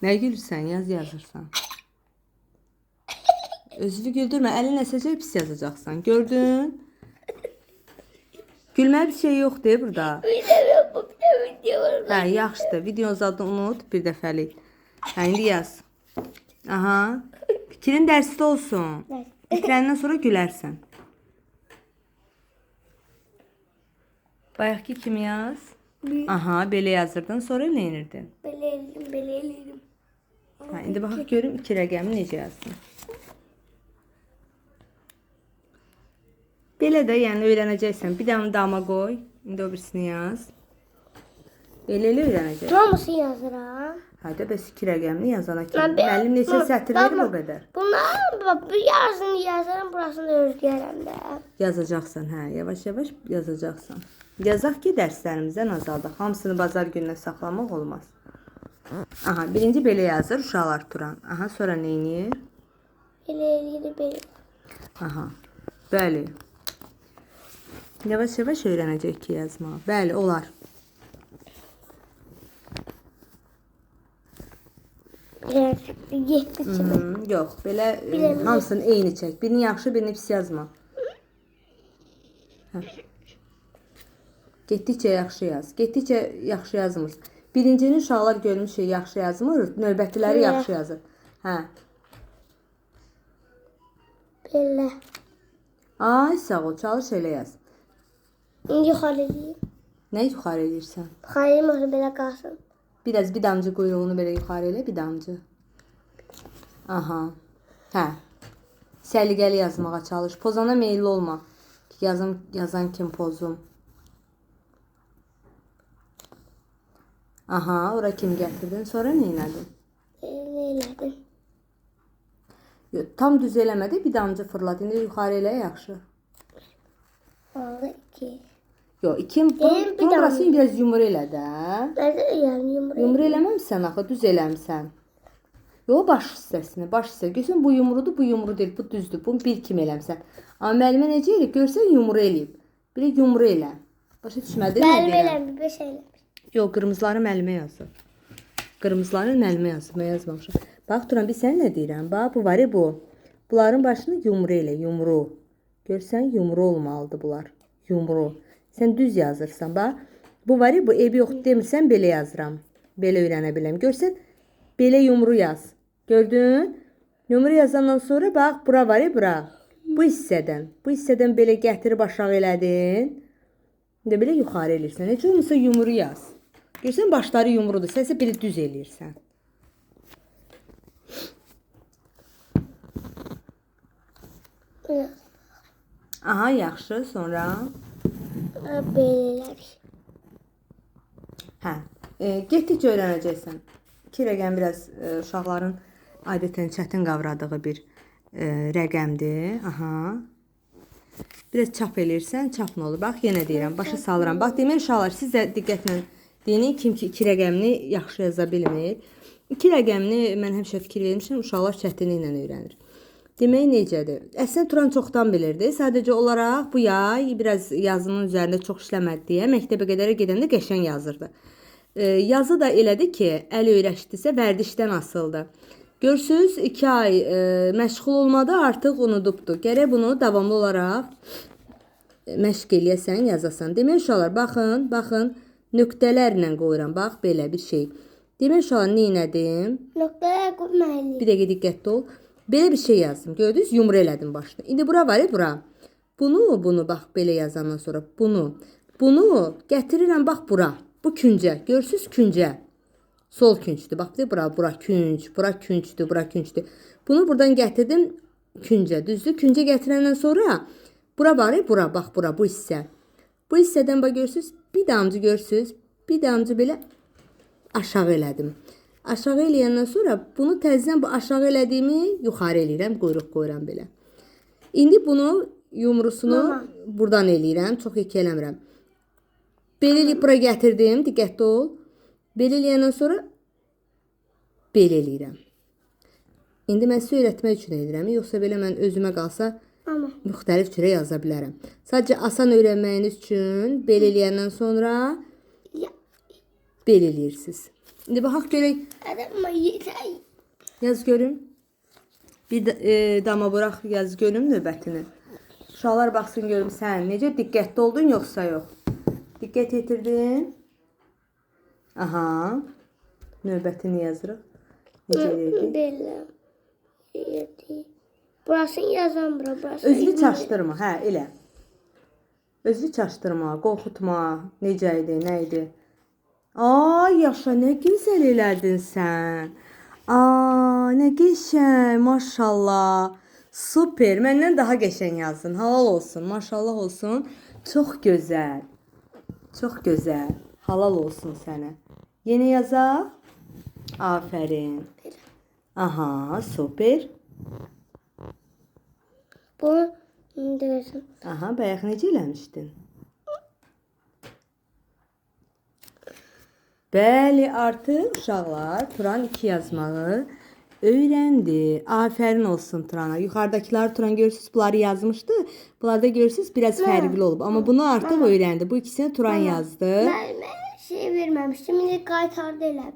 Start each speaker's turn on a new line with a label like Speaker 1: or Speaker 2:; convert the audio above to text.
Speaker 1: Nə gülürsən? Yaz yazırsan. Özünü güldürmə. Əlin əsəcək pis yazacaqsan. Gördün? Gülməyə bir şey yoxdur burada.
Speaker 2: Bir də bu bir də video var.
Speaker 1: Hə, yaxşıdır. Videonun adını unut bir dəfəlik. Hə, indi yaz. Aha. Fikrin dərsdə olsun.
Speaker 2: Dərs.
Speaker 1: Bitirəndən sonra gülərsən. Bayaqki kimi yaz. Aha, belə yazırdın, sonra nə edirdin?
Speaker 2: Belə eləyim, belə eləyim.
Speaker 1: Hə, indi baxaq görüm 2 rəqəmi necə yazdın. Belə də, yəni öyrənəcəksən. Bir dənə dama qoy. İndi o birisini yaz. Belə elə öyrənəcəksən.
Speaker 2: Hamısını yazıram.
Speaker 1: Hə də bəs 2 rəqəmini yazana kimi.
Speaker 2: Mən bir-
Speaker 1: Müəllim neçə sətir verir
Speaker 2: Baba,
Speaker 1: o qədər.
Speaker 2: Bunların bax, bir yarısını yazarım, burasını da özləyərəm də.
Speaker 1: Yazacaqsan, hə, yavaş-yavaş yazacaqsan. Yazaq ki, dərslərimizdən azaldaq. Hamısını bazar gününə saxlamaq olmaz. Aha, birinci belə yazır uşaqlar Turan. Aha, sonra nə edir?
Speaker 2: Belə eləyir, belə.
Speaker 1: Aha. Bəli. Yavaş-yavaş öyrənəcək ki, yazmağı. Bəli, olar.
Speaker 2: Biraz 7 kimi.
Speaker 1: Yox, belə hamısını eyni çək. Birini yaxşı, birini pis yazma. Hə. Getdikcə yaxşı yaz. Getdikcə yaxşı yazmır. Birincini uşaqlar görmüşük, yaxşı yazmır, növbətiləri yaxşı yazır. Hə.
Speaker 2: Belə.
Speaker 1: Ay, sağ ol, çalış elə yaz.
Speaker 2: İndi yuxarı eləyim.
Speaker 1: Nə yuxarı eləyirsən?
Speaker 2: Yuxarı eləyim, olsun belə qalsın.
Speaker 1: Biraz bir damcı quyruğunu belə yuxarı elə, bir damcı. Aha. Hə. Səliqəli yazmağa çalış. Pozana meyilli olma. Ki, yazım, yazan kim pozum. Aha, ora kim gətirdin? Sonra nə elədin?
Speaker 2: Nə elədim?
Speaker 1: Yox, tam düz eləmədi, bir damcı fırlat. İndi yuxarı elə yaxşı.
Speaker 2: Oldu 2.
Speaker 1: Yox, iki,
Speaker 2: Deyim, bir
Speaker 1: bunun
Speaker 2: damcı.
Speaker 1: burasını biraz yumru elə də.
Speaker 2: Mən də yəni yumru.
Speaker 1: Yumru eləməmisən axı, düz eləmisən. Yox, baş hissəsini, baş hissə. Görsən bu yumrudur, bu yumru deyil, bu düzdür. Bunu bir kimi eləmisən. Amma müəllimə necə eləyib? Görsən yumru eləyib. Belə yumru elə. Başa düşmədin nə
Speaker 2: Müəllim
Speaker 1: deyirəm?
Speaker 2: eləmir, 5 eləmir.
Speaker 1: Yox, qırmızıları müəllimə yazıb. Qırmızıları müəllimə yazıb, mən yazmamışam. Bax, Turan, bir sən nə deyirəm? Bax, bu var ya bu. Bunların başını yumru elə, yumru. Görsən, yumru olmalıdır bunlar. Yumru. Sən düz yazırsan, bax. Bu var ya, bu evi yox demirsən, belə yazıram. Belə öyrənə biləm. Görsən, belə yumru yaz. Gördün? Yumru yazandan sonra bax, bura var ya, bura. Bu hissədən. Bu hissədən belə gətirib aşağı elədin. İndi belə yuxarı eləyirsən. Heç olmasa yumru yaz. Görsən başları yumrudur. Sən isə belə düz eləyirsən.
Speaker 2: Biraz.
Speaker 1: Aha, yaxşı. Sonra
Speaker 2: Belə elədik.
Speaker 1: hə, getdikcə öyrənəcəksən. 2 rəqəm biraz uşaqların adətən çətin qavradığı bir rəqəmdir. Aha. Biraz çap eləyirsən, çap nə olur? Bax, yenə deyirəm, başa salıram. Bax, demək uşaqlar, siz də diqqətlə deyin, kim ki 2 rəqəmini yaxşı yaza bilmir. 2 rəqəmini mən həmişə fikir vermişəm, uşaqlar çətinliklə öyrənir. Demək necədir? Əslində Turan çoxdan bilirdi. Sadəcə olaraq bu yay biraz yazının üzərində çox işləmədi deyə məktəbə qədər gedəndə qəşəng yazırdı. Yazı da elədi ki, əl öyrəşdisə vərdişdən asıldı. Görürsüz, 2 ay məşğul olmadı, artıq unudubdu. Gərək bunu davamlı olaraq məşq eləyəsən, yazasan. Demək uşaqlar, baxın, baxın, nöqtələrlə qoyuram. Bax, belə bir şey. Demək uşaqlar, nə elədim?
Speaker 2: Nöqtələr qoymalıyım.
Speaker 1: Bir dəqiqə diqqətli ol. Belə bir şey yazdım. Gördünüz, yumru elədim başını. İndi bura var ya, bura. Bunu, bax, belə yazandan sonra bunu gətirirəm, bax, bura. Bu küncə. Görürsüz, küncə. Sol küncdür. Bax, bir də bura, bura künc, bura küncdür, bura küncdür. Bunu buradan gətirdim küncə. Düzdür? Küncə gətirəndən sonra bura var ya, bura, bax, bura, bu hissə. Bu hissədən bax, görürsüz, bir damcı görürsüz, bir damcı belə aşağı elədim. Aşağı eləyəndən sonra bunu təzədən bu aşağı elədiyimi yuxarı eləyirəm, quyruq qoyuram belə. İndi bunu yumrusunu buradan eləyirəm, çox yekə eləmirəm. Belə eləyib bura gətirdim, diqqətli ol. Belə eləyəndən sonra belə eləyirəm. İndi mən sizə öyrətmək üçün eləyirəm, yoxsa belə mən özümə qalsa
Speaker 2: Amma
Speaker 1: müxtəlif cürə yaza bilərəm. Sadəcə asan öyrənməyiniz üçün belə eləyəndən sonra
Speaker 2: ya,
Speaker 1: belə eləyirsiniz. İndi baxaq görək.
Speaker 2: Ama yeter.
Speaker 1: Yaz görüm. Bir də, dama burax yaz görüm növbətini. Uşaqlar baxsın görüm sən necə diqqətli oldun yoxsa yox. Diqqət yetirdin? Aha. Növbətini yazırıq. Necə eləyirdik?
Speaker 2: Belə. Yedi. Burasını yazan bura. Burasını
Speaker 1: Özünü çaşdırma, hə, elə. Özünü çaşdırma, qorxutma. Necə idi, nə idi? Ay, yaşa, nə gözəl elədin sən. Aa, nə qəşəng, maşallah. Super, məndən daha qəşəng yazdın. Halal olsun, maşallah olsun. Çox gözəl. Çox gözəl. Halal olsun sənə. Yeni yazaq. Afərin. Aha, super.
Speaker 2: Bunu indirirsin.
Speaker 1: Aha, bayaq necə eləmişdin? Bəli, artıq uşaqlar Turan 2 yazmağı öyrəndi. Afərin olsun Turana. Yuxarıdakıları Turan görürsüz, bunları yazmışdı. Bunlarda görürsüz biraz fərqli olub, amma bunu artıq öyrəndi. Bu ikisini Turan yazdı.
Speaker 2: Ben şey vermemiştim. Yine qaytardı elə.